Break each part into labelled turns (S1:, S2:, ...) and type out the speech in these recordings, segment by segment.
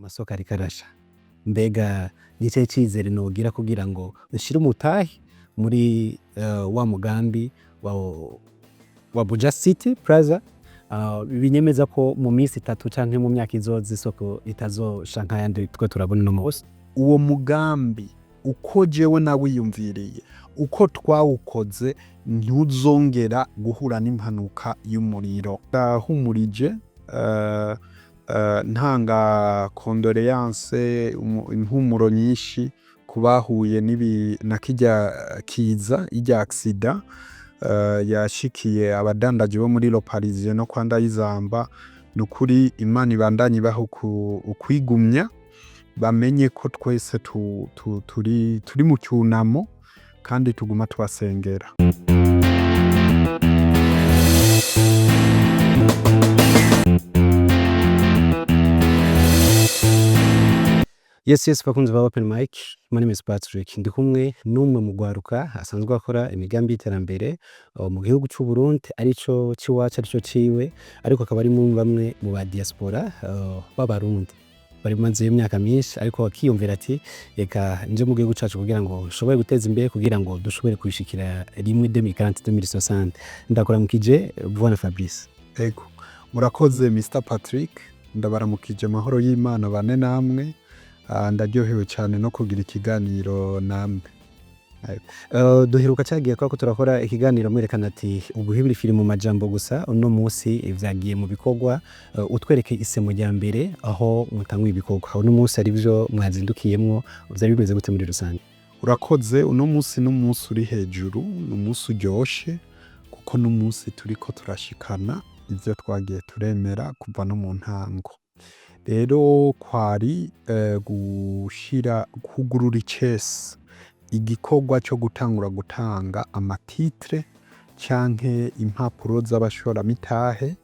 S1: Amasoko ariko arasha. Mbega ni ikihe cizere nogira kugira ngo nshire umutahe muri wa mugambi wa Buja City Plaza, binyemeza ko mu minsi 3 canke mu myaka izoza isoko itazosha nk'ayandi two turabona uno munsi?
S2: Uwo mugambi uko jewe nawiyumviriye, uko twawukoze, ntuzongera guhura n'impanuka y'umuriro. Ndahumurije, ntanga condoléances, impumuro nyinshi ku bahuye n'ibi na kirya kiza, irya accident yashikiye abadandaji bo muri Le Parisien no kwa Ndayizamba. Nukuri Imana ibandanye ibaha ukwigumya, bamenye ko twese turi mu cyunamo kandi tuguma tubasengera.
S1: Yes, bakunzi ba Open Mic, my name is Patrick. Ndi kumwe n'umwe mu gwaruka asanzwe akora imigambi y'iterambere mu gihugu c'u Burundi, arico c'iwacu, arico ciwe, ariko akaba ari mu bamwe mu ba diaspora b'Abarundi bari maze imyaka myinshi, ariko akiyumvira ati: "Reka nje mu gihugu cacu kugira ngo nshobore guteza imbere, kugira ngo dushobore kwishikira rimwe 2040, 2060." Ndakuramukije, bwana Fabrice.
S2: Ego, murakoze Mr Patrick, ndabaramukije, amahoro y'Imana bane namwe. Ndaryohewe cyane no kugira ikiganiro namwe.
S1: Duheruka cagiye ko turakora ikiganiro mwerekana ati ubuhibiri firi mu majambo gusa, uno munsi vyagiye mu bikorwa. Utwereke isemo rya mbere aho mutanguye ibikorwa uno munsi, ari byo mwazindukiyemwo, vyari bimeze gute muri rusange?
S2: Urakoze. Uno munsi n'umunsi uri hejuru, ni umunsi uryoshe kuko n'umunsi turiko turashikana ivyo twagiye turemera kuva no mu ntango. Rero kwari gushira kugurura icese igikorwa co gutangura gutanga ama titres canke impapuro z'abashoramitahe,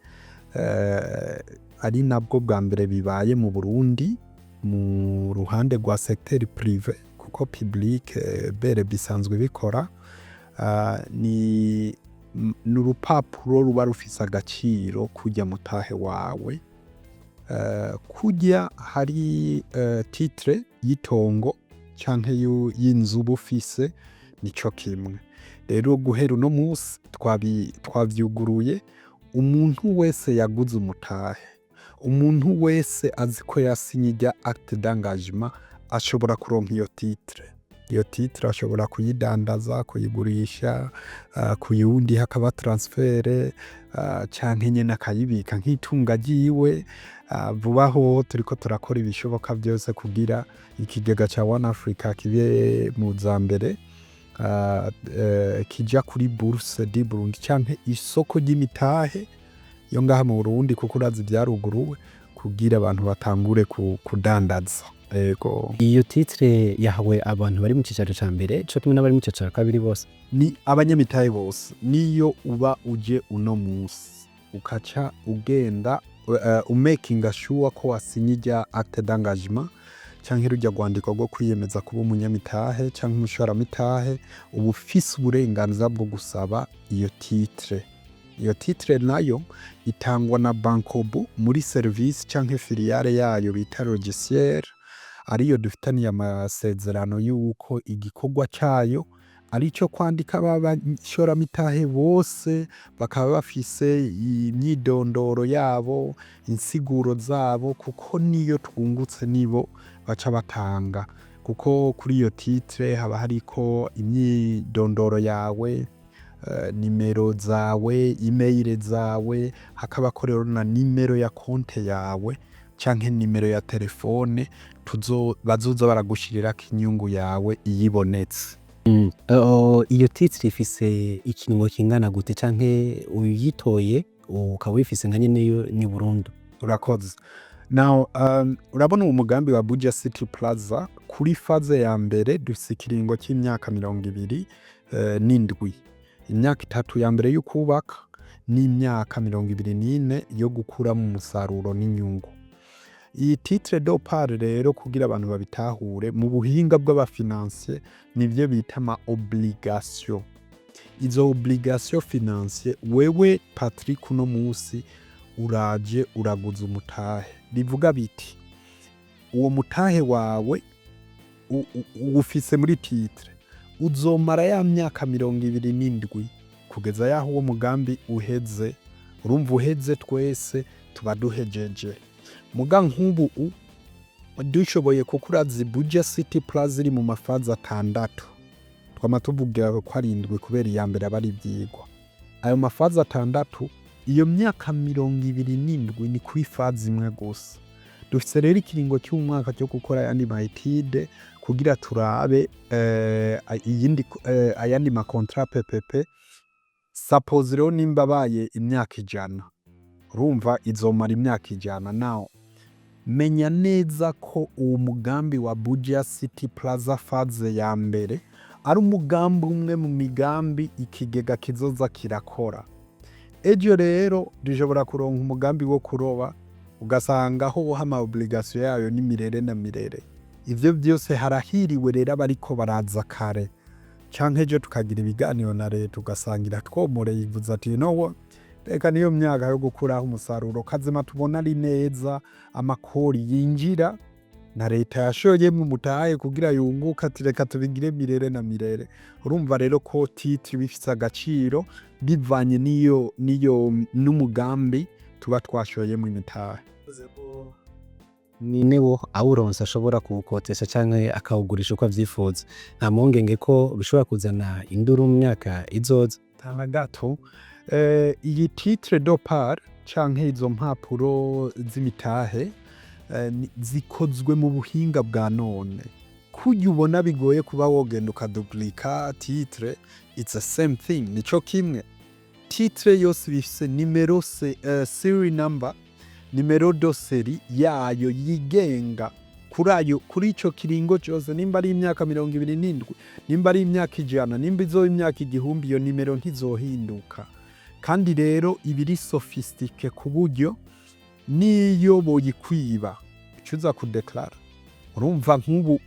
S2: ari nabwo bwa mbere bibaye mu Burundi mu ruhande rwa secteur privé, kuko public BRB bisanzwe bikora. Ni urupapuro ruba rufise agaciro kurya mutahe wawe, kurya hari titre y'itongo canke y'inzu uba ufise, nico kimwe. Rero guhera uno musi twavyuguruye, umuntu wese yaguze umutahe, umuntu wese azi ko yasinye irya acte d'engagement, ashobora kuronka iyo titre. Iyo titre ashobora kuyidandaza, kuyigurisha kuyundi, hakaba transfert, canke nyene akayibika nk'itunga ryiwe. Vuba hoho turiko turakora ibishoboka vyose kugira ikigega ca One Africa kibe mu za mbere kija kuri Bourse du Burundi canke isoko ry'imitahe yo ngaha mu Burundi, kuko urazi vyaruguruwe kugira abantu batangure kudandaza. Ego.
S1: Iyo titre yahawe abantu bari mu cicaro ca mbere co kimwe n'abari mu cicaro ca kabiri bose?
S2: Ni abanyamitahe bose. Niyo uba uje uno musi ukaca ugenda umakinga sure ko wasinye irya acte d'engagement canke rurya rwandiko rwo kwiyemeza kuba umunyamitahe canke umushoramitahe, uba ufise uburenganzira bwo gusaba iyo titre. Iyo titre nayo itangwa na Bancobu muri service canke filiale yayo bita logiciel, ariyo dufitaniye amasezerano y'uko igikorwa cayo ari ico kwandika ba bashoramitahe bose, bakaba bafise imyidondoro yabo, insiguro zabo, kuko niyo twungutse nibo baca batanga, kuko kuri iyo titre haba hariko imyidondoro yawe, nimero zawe, email zawe, hakabako rero na nimero ya konte yawe canke nimero ya telefone bazoza baragushirirako inyungu yawe iyo ibonetse.
S1: Iyo titre ifise ikiringo kingana gute, canke uyitoye ukaba uyifise nka nyeneyo ni burundu?
S2: Urakoze. Now, urabona uwo mugambi wa Buja City Plaza, kuri phase ya mbere dufise ikiringo c'imyaka 27, imyaka 3 ya mbere y'ukubaka n'imyaka 24 yo gukuramwo umusaruro n'inyungu. Iyi titre de part rero, kugira abantu babitahure mu buhinga bw'aba financiers, nivyo bita ama obligation. Izo obligation financier, wewe Patrick uno musi uraje uraguza umutahe, bivuga biti Uwo mutahe wawe uwufise muri titre, uzomara ya myaka 27 kugeza yaho uwo mugambi uheze. Urumva uheze, twese tuba duhejeje. Muga nk'ubu dushoboye, kuko urazi Buja City Plaza iri mu ma phases 6, twama tuvuga ko arindwi kubera iya mbere aba ari ivyigwa. Ayo ma phases 6, iyo myaka 27 ni kuri phase imwe gusa. Dufise rero ikiringo cy'umwaka cyo gukora ayandi ma études kugira turabe iyindi ayandi ma contrat PPP. Suppose rero nimba abaye imyaka 100, urumva izomara imyaka 100. Naho menya neza ko uwo mugambi wa Buja City Plaza phase ya mbere ari umugambi umwe mu migambi ikigega kizoza kirakora. Ejo rero dushobora kuronka umugambi wo kuroba, ugasanga aho ama obligation yayo ni mirere na mirere. Ivyo vyose harahiriwe rero abariko baraza kare, canke ejo tukagira ibiganiro na leta, ugasanga iratwomoreye, ivuze ati: "You know what? Reka niyo myaka yo gukuraho umusaruro kazima tubona ari neza, amakori yinjira na leta yashoyemwo umutahe kugira yunguke, ati reka tubigire mirere na mirere." Urumva rero ko titre bifise agaciro bivanye n'iyo n'umugambi tuba twashoyemwo imitahe.
S1: Ni niwo awuronse ashobora kuwukotesha canke akawugurisha uko avyifuza, nta mpungenge ko bishobora kuzana induru mu myaka izoza?
S2: Nta na gato. Iyi titre de part canke izo mpapuro z'imitahe zikozwe mu buhinga bwa none. Kurya ubona bigoye kuba wogenda ukaduplika titre, it's the same thing, nico kimwe. Titre yose ibifise nimero serial number, numéro de série yayo yigenga kuri ayo, kuri ico kiringo cose, nimba ari imyaka 27, nimba ari imyaka 100, nimba izoba imyaka 1000, iyo nimero ntizohinduka. Kandi rero iba iri sophistiqué ku buryo n'iyo boyikwiba uca uza kudeklara. Urumva nk'ubu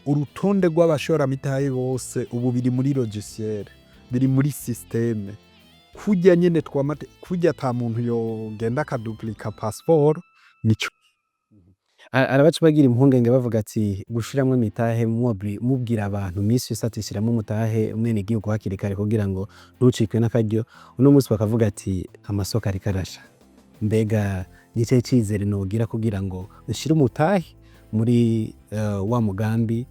S2: urutonde rw'abashoramitahe bose ubu biri muri logiciel, biri muri système. Kurya nyene twama kurya ata muntu yogenda akaduplika passeport, nico.
S1: Arabaca bagira impungenge bavuga ati gushiramwo imitahe, mubwira abantu misi yose ati shiramwo umutahe umwenegihugu hakiri kare kugira ngo ntucikwe n'akaryo. Uno munsi bakavuga ati amasoko ariko arasha, mbega nicaye cizere nogira kugira ngo nshire umutahe muri wa mugambi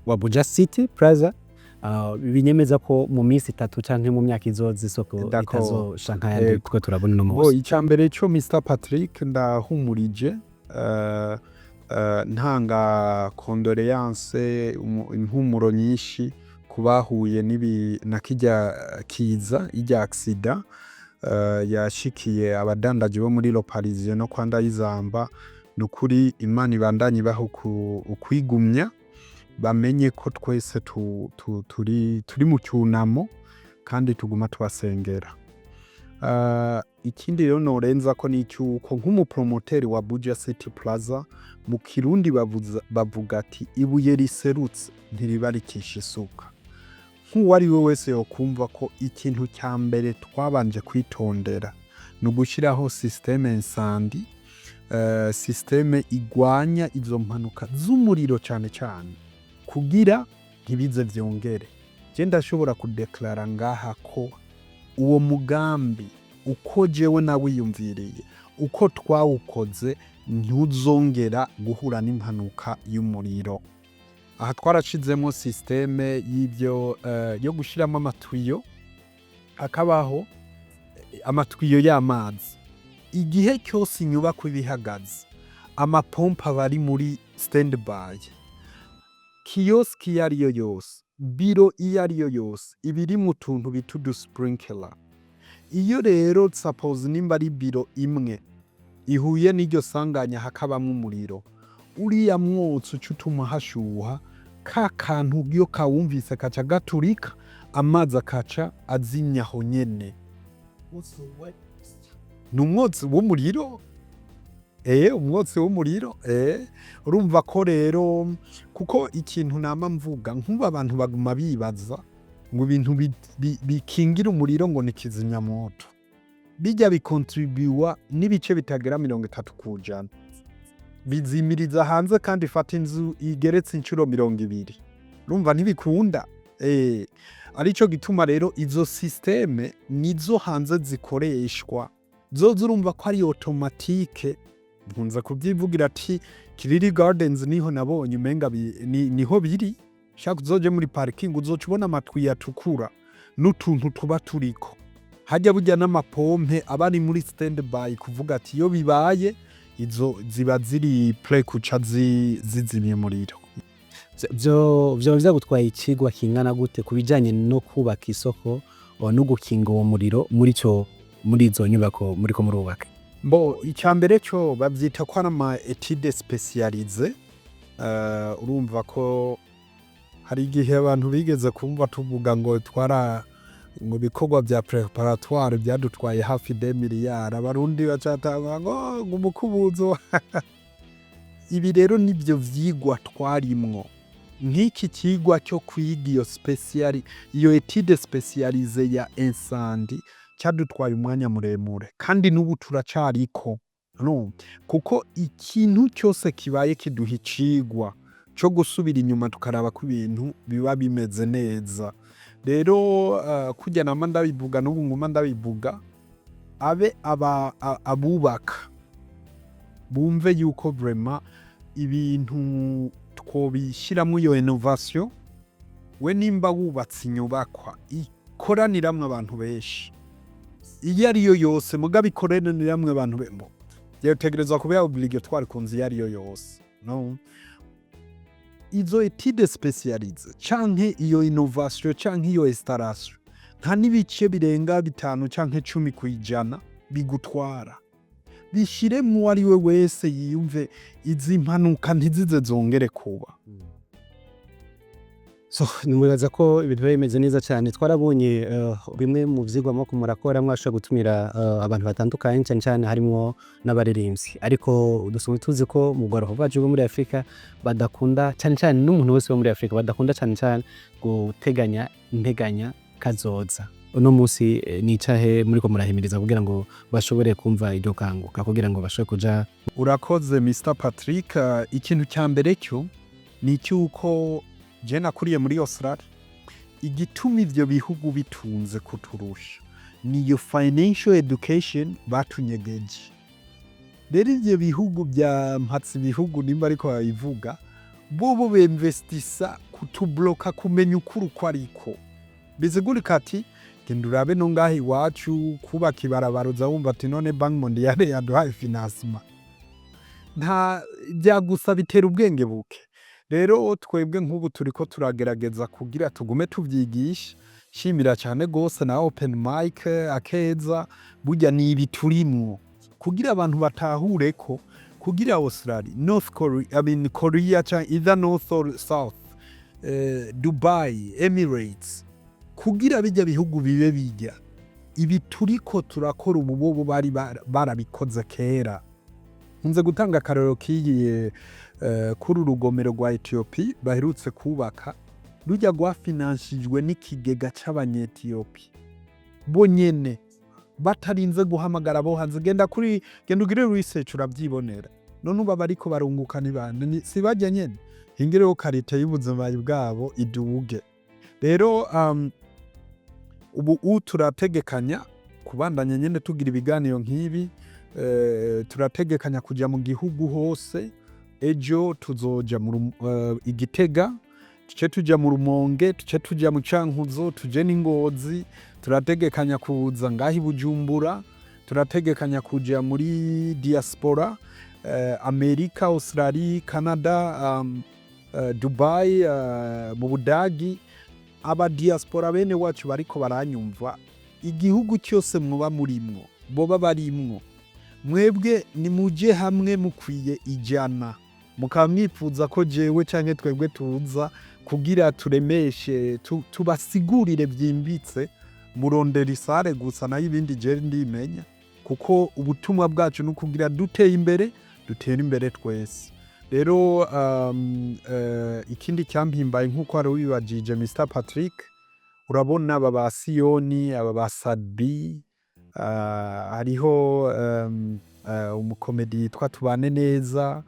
S1: wa Buja City Plaza, binyemeza ko mu minsi 3 canke mu myaka izoza isoko itazosha nk'ayandi kuko turabona uno
S2: Bo
S1: munsi?
S2: Icya mbere cyo, Mr Patrick, ndahumurije, ntanga condoléances, impumuro nyinshi ku bahuye n'ibi na kirya kiza, irya accident yashikiye abadandaji bo muri Le Parisien no kwa Ndayizamba. Nukuri Imana ibandanye ibaha ukwigumya, bamenye ko twese turi mu cyunamo kandi tuguma tubasengera. Ikindi rero norenza ko ni icyuko nk'umu promoteur wa Buja City Plaza, mu Kirundi bavuga ati ibuye riserutse ntiriba rikisha isuka. Nk'uwo ari we wese yokumva ko ikintu cya mbere twabanje kwitondera ni ugushyiraho système incendie, système igwanya izo mpanuka z'umuriro cyane cyane kugira ntibize vyongere. Je ndashobora kudeklara ngaha ko uwo mugambi uko jewe nawiyumviriye, uko twawukoze, ntuzongera guhura n'impanuka y'umuriro. Aha twarashizemo système y'ibyo yo gushiramo amatuyo, hakabaho amatuyo y'amazi. Igihe cyose inyubako iba ihagaze, amapompa aba ari muri stand-by. Kiosque iyo ariyo yose, biro iyo ariyo yose, iba iri mu tuntu bita udu sprinkler. Iyo rero suppose nimba ari biro imwe ihuye n'iryo sanganya hakabamwo umuriro, uriya mwotsi uca utuma hashuha, ka kantu iyo kawumvise kaca gaturika, amazi akaca azimya aho nyene. Ni umwotsi w'umuriro, umwotsi w'umuriro. Urumva ko rero, kuko ikintu nama mvuga, nk'ubu abantu baguma bibaza ngo ibintu bikingira umuriro ngo ni kizimyamoto, bijya bikontribuwa n'ibice bitagera 30%. Bizimiriza hanze kandi ifata inzu igeretse inshuro 20, urumva ntibikunda. Arico gituma rero izo système nizo hanze zikoreshwa, zozo urumva ko ari automatique. Nkunze kubyivugira ati Kiriri Gardens niho nabonye umenga niho biri. Shaka uzoje muri parking, uzoca ubona amatwi atukura n'utuntu tuba turiko hajya burya n'amapompe aba ari muri stand by, kuvuga ati iyo bibaye izo ziba ziri prêt kuca zizimya umuriro.
S1: Vyoba vyagutwaye icigwa kingana gute ku bijanye no kubaka isoko no gukinga uwo muriro muri izo nyubako muriko murubaka?
S2: Mbo icya mbere cyo bavyita ko ari ama études spécialisées. Urumva ko hari igihe abantu bigeze kumva tuvuga ngo twara ngo ibikorwa vya préparatoire byadutwaye hafi 2 miliyari, Abarundi bacatanga ngo umukubuzo. Ibi rero nibyo vyigwa twarimwo, nk'iki kigwa cyo kwiga iyo spécial, iyo étude spécialisée ya incendie, cyadutwaye umwanya muremure kandi n'ubu turacariko no kuko ikintu cyose kibaye kiduha icigwa cyo gusubira inyuma tukaraba ko ibintu biba bimeze neza. Rero kurya nama ndabivuga, n'ubu nguma ndabivuga, abe aba abubaka bumve yuko vraiment ibintu twobishyiramo iyo innovation. We nimba wubatse inyubakwa ikoraniramwo abantu benshi, iyo ariyo yose, mugabo ikoraniramwo abantu benshi, yotegerezwa kuba obligatoire ku nzu iyo ariyo yose. No izo études spécialisées canke iyo innovation canke iyo installation, nta n'ibice birenga 5 canke 10% bigutwara. Bishiremwo uwo ari we wese yiyumve izi mpanuka ntizize zongere kuba.
S1: So nibaza ko ibintu biba bimeze neza cyane. Twarabonye bimwe mu vyigwa muriko murakora, mwashobora gutumira abantu batandukanye, cyane cyane harimwo n'abaririmbyi, ariko dusanzwe tuzi ko mu rwaruka rwacu rwo muri Afrika badakunda cyane cyane, n'umuntu wese wo muri Afrika badakunda cyane cyane guteganya integanya kazoza. Uno munsi ni icahe muriko murahimiriza kugira ngo bashobore kumva iryo kanguka, kugira ngo bashobore kuja?
S2: Urakoze, Mr Patrick. Ikintu cya mbere cyo ni icy'uko je nakuriye muri Australia. Igituma ivyo bihugu bitunze kuturusha niyo financial education batunyegeje. Rero ivyo bihugu bya mpatse ibihugu, nimba ariko babivuga, bobo bemvestisa kutubloka kumenya ukuri uko ariko bizigurika. Ati genda urabe no ngaha iwacu kubaka ibarabara, uza wumva ati none Banque Mondiale yaduhaye financement. Nta byagusa, bitera ubwenge buke. Rero twebwe nk'ubu turiko turagerageza kugira tugume tuvyigisha. Shimira cyane gose na Open Mic akeza burya ni ibi turimwo kugira abantu batahure ko kugira Australia, North Korea, I mean Korea canke either North or South, Dubai, Emirates, kugira bijya bihugu bibe bijya ibi turiko turakora ubu, bobo bari barabikoze kera. Nkunze gutanga akarorero k'iyi kuri urugomero rwa Ethiopie baherutse kubaka, rujya rwafinanshijwe n'ikigega c'Abanyetiyopi bo nyene, batarinze guhamagara abo hanze. Genda kuri, genda ugire research, uravyibonera. None ubu abariko barunguka ni bande? Si barya nyene hingireho qualité y'ubuzima bwabo iduge. Rero ubu turategekanya kubandanya nyene tugira ibiganiro nk'ibi. Turategekanya kuja mu gihugu hose. Ejo tuzoja mu Igitega, tuce tuja mu Rumonge, tuce tuja mu Cankuzo, tuje n'Ingozi. Turategekanya kuza ngaha i Bujumbura, turategekanya kuja muri diaspora, Amerika, Australie, Canada, Dubai, mu Budagi. Aba diaspora bene wacu bariko baranyumva, igihugu cyose muba murimwo, boba barimwo, mwebwe nimuje hamwe mukwiye 100, mukaba mwifuza ko jewe canke twebwe tuza kugira turemeshe, tubasigurire byimbitse, murondera isare gusa, nayo ibindi je ndimenya, kuko ubutumwa bwacu ni ukugira duteye imbere, dutere imbere twese. Rero ikindi cyampimbaye, nk'uko wari wibajije, Mr Patrick, urabona aba ba Siyoni, aba ba Sadbi, hariho umukomedi yitwa Tubane Neza.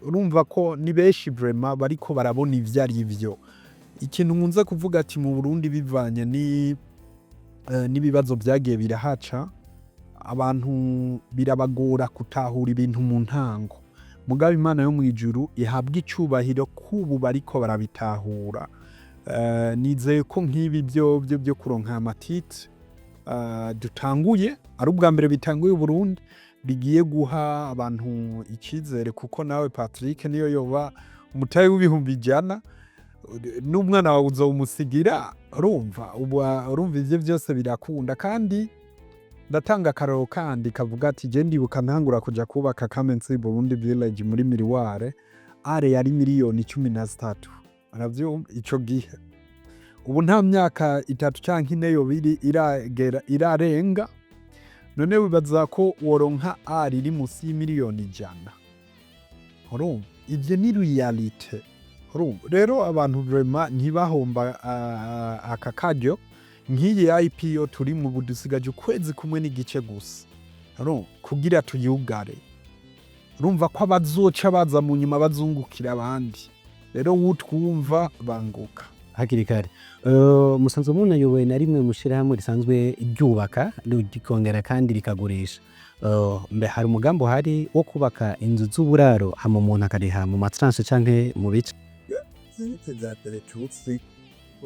S2: Urumva ko ni benshi vraiment bariko barabona ivyo ari vyo. Ikintu nkunze kuvuga ati mu Burundi, bivanye ni n'ibibazo vyagiye birahaca, abantu birabagora gutahura ibintu mu ntango. Mugabo Imana yo mw'ijuru ihabwa icubahiro kubu bariko barabitahura. Nizeye ko nk'ibi byo kuronka ama titres dutanguye, ari ubwa mbere bitanguye i Burundi, bigiye guha abantu icizere, kuko nawe Patrick, niyo yoba umutahe w'100,000, n'umwana wawe uzowumusigira. Urumva ubu, urumva ivyo vyose birakunda. Kandi ndatanga akarorero kandi kavuga ati je ndibuka ntangura kuja kubaka Kamenzi Burundi Village muri Miriware, are yari miliyoni 13, aravyumva ico gihe. Ubu nta myaka 3 canke 4 yobiri iragera irarenga. None wibaza ko woronka are iri musi y'imiliyoni 100? Urumva ivyo ni réalité. Urumva rero abantu vraiment ntibahomba aka karyo. Nk'iyi IPO turimwo ubu, dusigaje ukwezi kumwe n'igice gusa, urumva, kugira tuyugare. Urumva ko abazoca baza mu nyuma bazungukira abandi. Rero wutwumva, banguka
S1: hakiri kare. Musanzwe munayoboye na rimwe mu shirahamwe risanzwe ryubaka, rikongera kandi rikagurisha. Mbe hari umugambi uhari wo kubaka inzu z'uburaro, hama umuntu akariha mu ma tranches canke mu bice?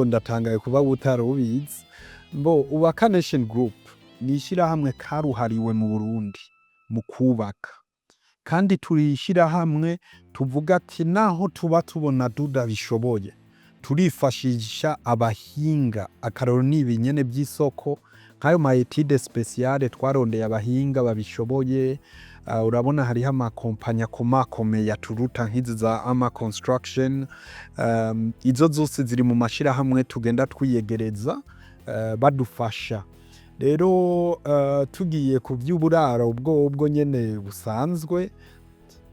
S2: Ndatangaye kuba utari ubizi. Mbo Ubaka Nation Group ni ishirahamwe karuhariwe mu Burundi mu kubaka, kandi turi ishirahamwe tuvuga ati naho tuba tubona tudabishoboye, turifashisha abahinga. Akarorero ni ibi nyene vy'isoko, nk'ayo ma études spéciales twarondeye abahinga babishoboye. Urabona hariho amakompanyi akomakomeye aturuta, nk'izi za Ama Construction. Izo zose ziri mu mashirahamwe tugenda twiyegereza, badufasha. Rero tugiye ku vy'uburaro bwobwo nyene busanzwe,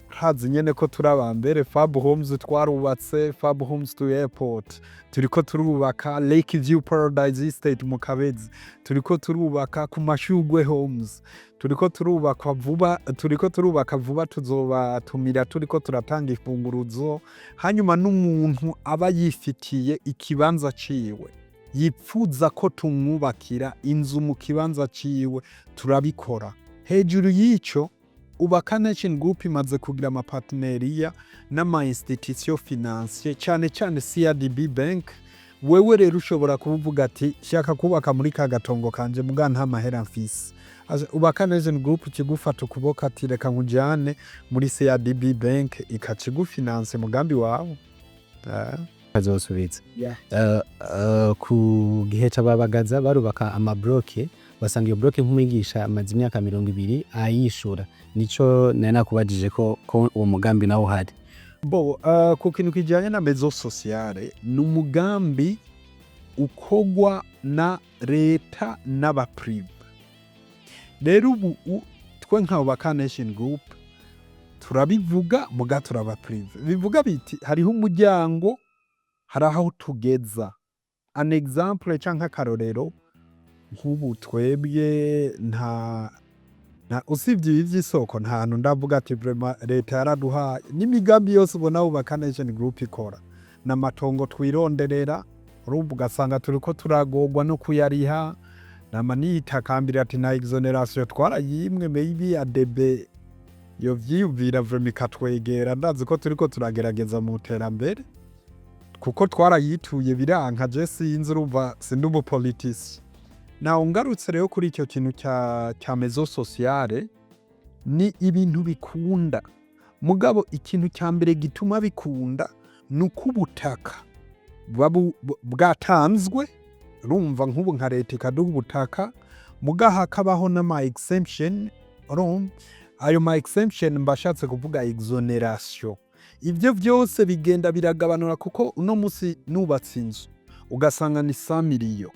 S2: hazi nyene ko turi abambere. Fab Homes twarubatse, Fab Homes to Airport turiko turubaka, Lake View Paradise Estate mu Kabezi turiko turubaka, ku Mashugwe Homes turiko turubaka vuba, turiko turubaka vuba, tuzobatumira turiko turatanga imfunguruzo. Hanyuma n'umuntu aba yifitiye ikibanza ciwe, yipfuza ko tumwubakira inzu mu kibanza ciwe, turabikora. Hejuru y'ico, Ubaka Nation Group imaze kugira ama partenariats n'ama institutions financières, cane cane CRDB Bank. Wewe rero ushobora kuvuga ati shaka kubaka muri ka gatongo kanje, muga nta mahera mfise. Ubaka Nation Group kigufata ukuboko ati reka nkujane muri CRDB Bank, ikacigufinanse mugambi wawe.
S1: Azosubiza. Ku gihe c'ababagaza barubaka ama blocs, basanga iyo bloc nk'umwigisha amaze imyaka 20 ayishura. Nico nari nakubajije ko uwo mugambi nawo uhari.
S2: Bo ku kintu kijanye na maison sociale, ni umugambi ukogwa na leta n'aba privés. Rero ubu twe nka Ubaka Nation Group turabivuga, muga turaba privés. Bivuga biti hariho umuryango, hari aho tugeza. An exemple canke akarorero, nk'ubu twebwe nta usibye ibi vy'isoko, nta hantu ndavuga ati vraiment leta yaraduhaye. N'imigambi yose ubona Ubaka Nation Group ikora n'amatongo twironderera. Urumva ugasanga turiko turagorwa no kuyariha. Nama nitakambira ati na exonération twarayimwe, maybe ADB yovyiyumvira vraiment ikatwegera. Ndazi ko turiko turagerageza mu terambere, kuko twarayituye biranka. Je sinzi, urumva sindi umu politicien. Naho ngarutse rero kuri icyo kintu ca maison sociale, ni ibintu bikunda. Mugabo ikintu cya mbere gituma bikunda ni uko ubutaka buba bwatanzwe. Urumva nk'ubu nka leta ikaduha ubutaka, muga hakabaho n'ama exemption. Urumva ayo ma exemption, mbashatse kuvuga exonération, ivyo vyose bigenda biragabanura, kuko uno musi nubatse inzu ugasanga ni 100 miliyo,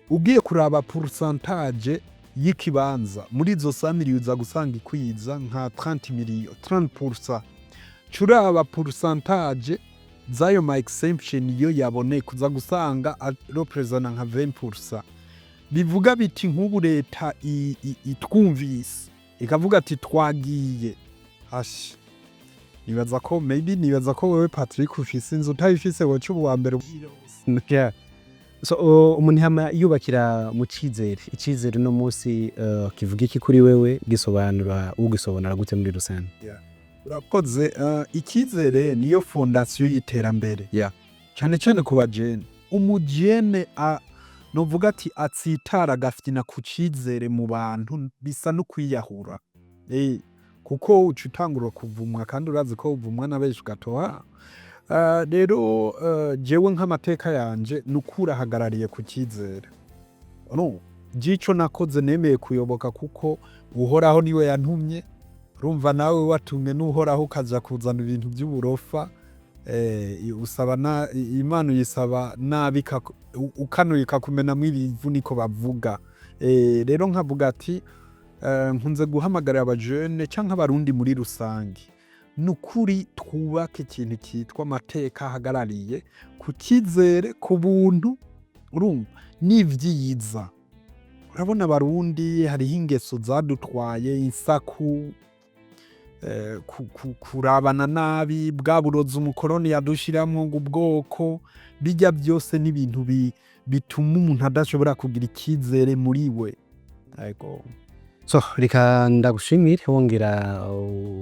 S2: ugiye kuraba pourcentage y'ikibanza muri izo 100 miliyo, uza gusanga ikwiza nka 30 miliyo, 30%. Curaba pourcentage z'ayo ma exemption iyo yaboneka, uza gusanga representa nka 20%. Bivuga biti nk'ubu leta itwumvise ikavuga ati twagiye hashi. Nibaza ko maybe, nibaza ko wewe Patrick ufise inzu, utayifise woca uba uwa mbere.
S1: Yeah. So umuntu yama yubakira mu cizere. Icizere uno munsi kivuga iki kuri wewe? Gisobanura, ugisobanura gute muri rusange?
S2: Urakoze. Icyizere niyo fondation y'iterambere, cyane cyane ku bajene. Umujene novuga ati atsitara agafyina ku cizere mu bantu bisa no kwiyahura, kuko uca utangura kuvumwa, kandi urazi ko uvumwa na benshi ugatoha. Rero jewe nk'amateka yanje nukuri ahagarariye ku cyizere. No jico nakoze, nemeye kuyoboka kuko Uhoraho niwe yantumye. Urumva nawe watumwe n'Uhoraho ukaja kuzana ibintu by'uburofa, usaba na Imana uyisaba nabi, ukanuye ikakumenamwo ibivu, niko bavuga. Rero nkavuga ati nkunze guhamagarira abajene canke Abarundi muri rusange, nukuri twubake ikintu cyitwa amateka ahagarariye ku cyizere, ku buntu, urumva, n'ivyiza. Urabona Abarundi hariho ingeso zadutwaye insaku, kurabana nabi, bwa burozi umukoroni yadushiramwo ngo ubwoko, bijya byose n'ibintu bituma umuntu adashobora kugira icyizere muri we. Ego.
S1: So reka ndagushimire, wongera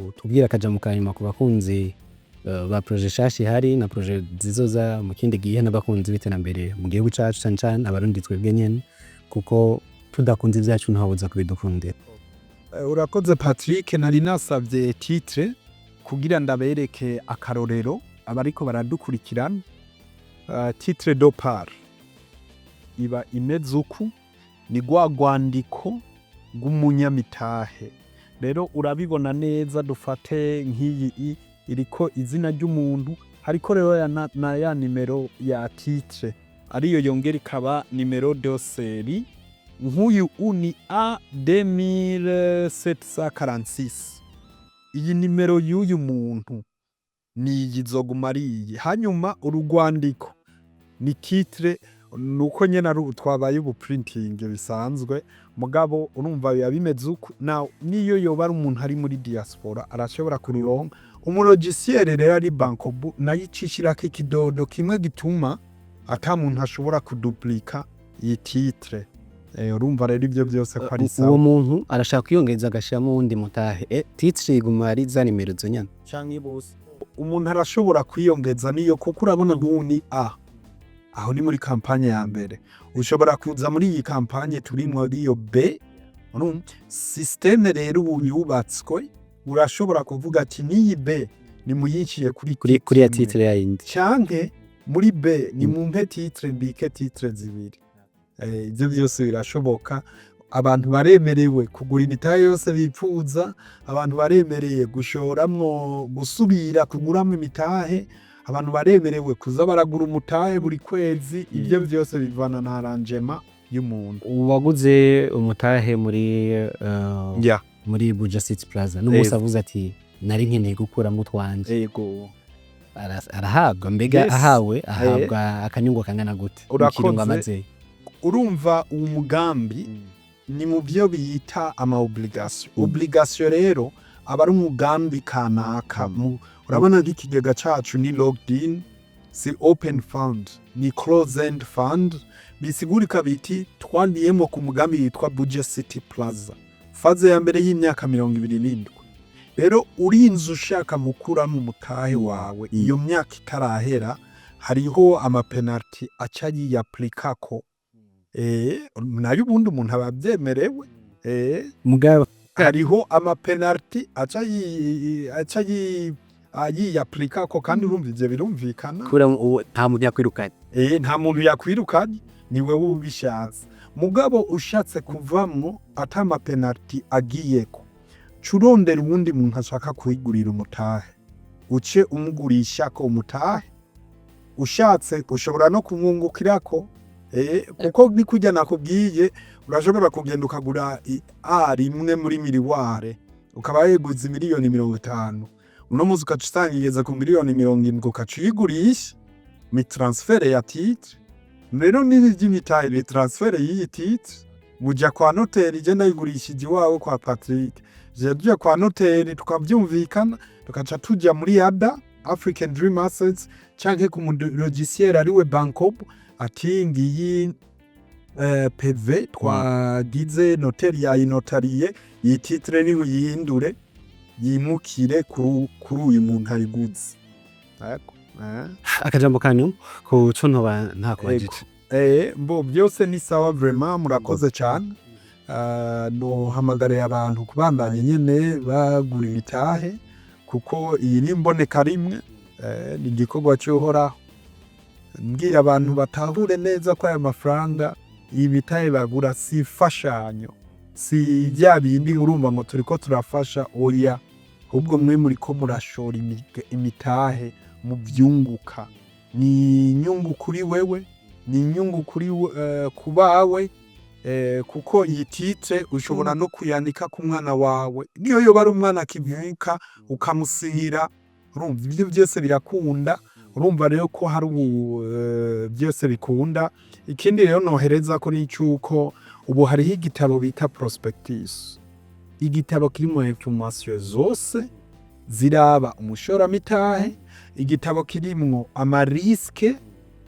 S1: utubwire akajambo ka nyuma ku bakunzi ba projet nshasha ihari na projet zizoza mu kindi gihe, n'abakunzi b'iterambere mu gihugu cacu, cane cane Abarundi twebwe nyene, kuko tudakunze ivyacu ntawoza kubidukundira.
S2: Urakoze Patrick. Nari nasavye titre kugira ndabereke akarorero abariko baradukurikirana. Titre de part iba imeze uku, ni rwa rwandiko rw'umunyamitahe. Rero urabibona neza, dufate nk'iyi iriko izina ry'umuntu, hariko rero na ya nimero ya titre, ariyo yongera ikaba numéro de série. Nk'uyu ni A 2746. Iyi nimero y'uyu muntu ni iyi, izoguma ari iyi. Hanyuma uru rwandiko ni titre, nuko nyene ari ubu twabaye ubu printing bisanzwe, mugabo urumva biba bimeze uku. Nawe niyo yoba ari umuntu ari muri diaspora arashobora kurironka. Umu logiciel rero ari Bancobu, nayo icishirako ikidodo kimwe gituma ata muntu ashobora kuduplika iyi titre. Urumva rero ivyo byose ko ari
S1: Uwo
S2: sawa.
S1: muntu arashaka kwiyongeza agashiramo uwundi mutahe, titre iguma ari za nimero zo nyene?
S2: Canke bose umuntu arashobora kwiyongeza niyo, kuko urabona nk'ubu ni A, aho ni muri campagne ya mbere. Ushobora kuza muri iyi campagne turimwo ariyo B. Urumva système rero ubu yubatswe, urashobora kuvuga ati n'iyi B nimuyiciye kuri
S1: Kuri ya
S2: titre imwe.
S1: Titre ya yindi.
S2: Canke muri B ni mumpe titre, mbike titre zibiri. Ivyo byose birashoboka. Abantu baremerewe kugura imitahe yose bipfuza, abantu baremereye gushoramwo, gusubira kuguramwo imitahe, abantu baremerewe kuza baragura umutahe buri kwezi. Ivyo byose bivana na arrangement y'umuntu.
S1: Uwaguze umutahe muri muri Buja City Plaza n'umunsi avuze ati nari nkeneye gukuramo utwanje, arahabwa mbega? Ahawe, ahabwa akanyungu kangana gute mu
S2: Urakoze.
S1: kiringo amazeyo?
S2: Urumva uwo mugambi ni mu byo bita ama obligation. Obligation rero aba ari umugambi kanaka. Urabona nk'ikigega cacu ni locked in, si open fund, ni close end fund. Bisigurika biti twandiyemo ku mugambi witwa Buja City Plaza, phase ya mbere y'imyaka 27. Rero urinze ushaka mukuramo umutahe wawe iyo myaka itarahera, hariho ama pénalités aca yiyaplikako. Nayo ubundi umuntu aba abyemerewe.
S1: Mugabo
S2: Hariho ama pénalités aca yiyaplikako, kandi urumva ivyo birumvikana.
S1: Kura nta muntu yakwirukanye.
S2: Nta muntu yakwirukanye, ni wewe ubishatse. Mugabo ushatse kuvamwo ata ma pénalités agiyeko, ca urondera uwundi muntu ashaka kwigurira umutahe, uce umugurishako umutahe. Ushatse ushobora no kumwungukirako, kuko ni kurya nakubwiye, urashobora kugenda ukagura A rimwe muri miriware, ukaba yeguze miliyoni 50, uno munsi ugaca usanga igeze ku miliyoni 70, ugaca uyigurisha. Ni transfert ya titre. Rero n'ibi vy'imitahe ni transfert y'iyi titre. Muja kwa noteri, je ndayigurishije iwawe kwa Patrick, je tuja kwa noteri tukavyumvikana. Tugaca tuja muri ADA, African Dream Assets, canke ku logiciel ariwe Bancobu, ati ngiyi PV twagize, noteri yayinotariye, iyi titre ni uyihindure yimukire kuri uyu muntu ayiguze. Yego.
S1: Akajambo kanyu ku co ntoba ntakubajije?
S2: Mbo byose ni sawa, vraiment murakoze cyane. Nohamagariye abantu kubandanya nyene bagura imitahe, kuko iyi ni imboneka rimwe, ni igikorwa cy'Uhoraho. Mbwira abantu batahure neza ko aya mafaranga, iyi mitahe bagura, si imfashanyo, si bya bindi urumva ngo turiko turafasha. Oya, ahubwo mwe muriko murashora imitahe mu vyunguka. Ni inyungu kuri wewe, ni inyungu kuri ku bawe, kuko iyi titre ushobora no kuyandika ku mwana wawe, niyo yoba ari umwana akivuka ukamusinyira. Urumva ivyo byose birakunda. Urumva rero ko hari ubu byose bikunda. Ikindi rero nohereza ko ni cyuko ubu hariho igitabo bita prospectus, igitabo kirimo information zose ziraba umushoramitahe, igitabo kirimwo ama risques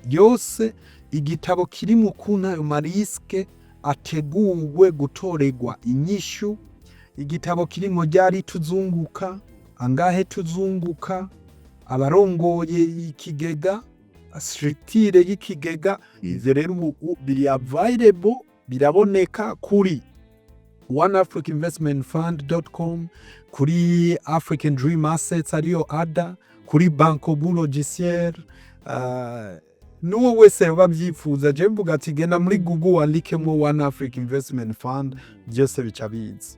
S2: yose, igitabo kirimwo ukuntu ayo ma risques ateguwe gutorerwa inyishu, igitabo kirimwo ryari tuzunguka, angahe tuzunguka, abarongoye ikigega, structure y'ikigega. Ivyo rero ubu biri available, biraboneka kuri oneafricainvestmentfund.com, kuri African Dream Assets ariyo ADA, kuri Bancobu logiciel. N'uwo wese yoba avyifuza, je mvuga ati genda muri Google wandikemo One Africa Investment Fund, byose bica biza.